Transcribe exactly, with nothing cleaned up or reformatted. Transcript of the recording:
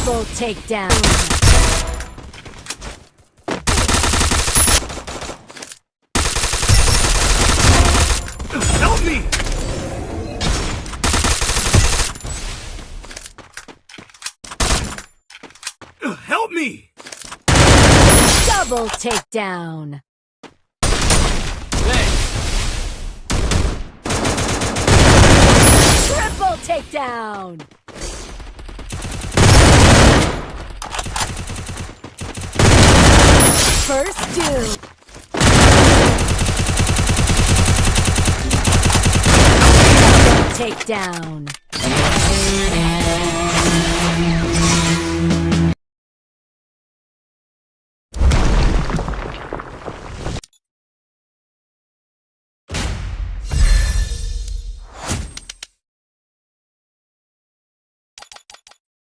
Triple takedown. Help me! Help me! Double takedown. Triple takedown. First doom. Takedown.